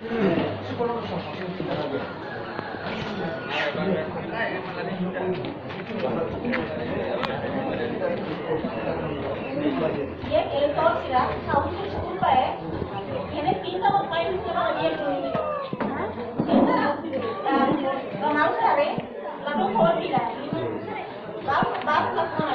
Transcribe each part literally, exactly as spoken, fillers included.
Ye, eh, tos sira, ha'u husu deskulpa, eh. Ye ne'e tinta ba mai, tinta ba dia tu. Tinta, ah, ba mau sira, eh. Lalu kau tidak. Ba, ba, ba, ba.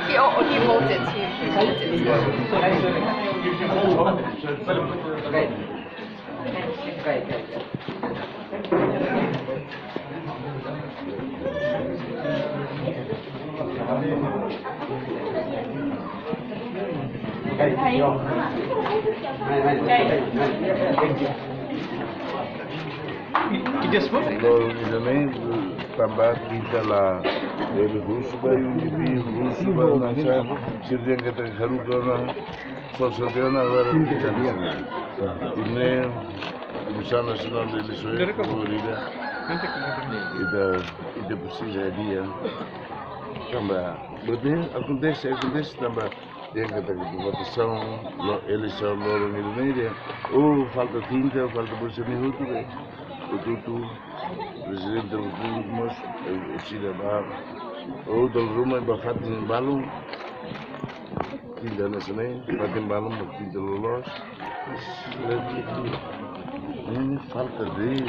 He, oh, he voted. He, he voted. Loron ida-ne'e tanba tinta la, ele husu ba U D P, husu ba nasa, sira dehan katak haruka ona, falsifikadu ona, agora tinta la. Ida-ne'e Komisaun Nasionál de Eleisoens, florida, ita, ita presiza dia. Tanba, buat ne'e akontese, akontese tanba dehan katak votasaun, lo, eleisaun loron ida-ne'e dehan, oh, falta tinta, falta buat sira-ne'e hotu, eh. Hotu-hotu, Prezidente Repúblika mós, eh, sira ba, oh, dala ruma ba fatin balun, tinta hanesan ne'e, fatin balun, ba tinta loloos. Eh, falta de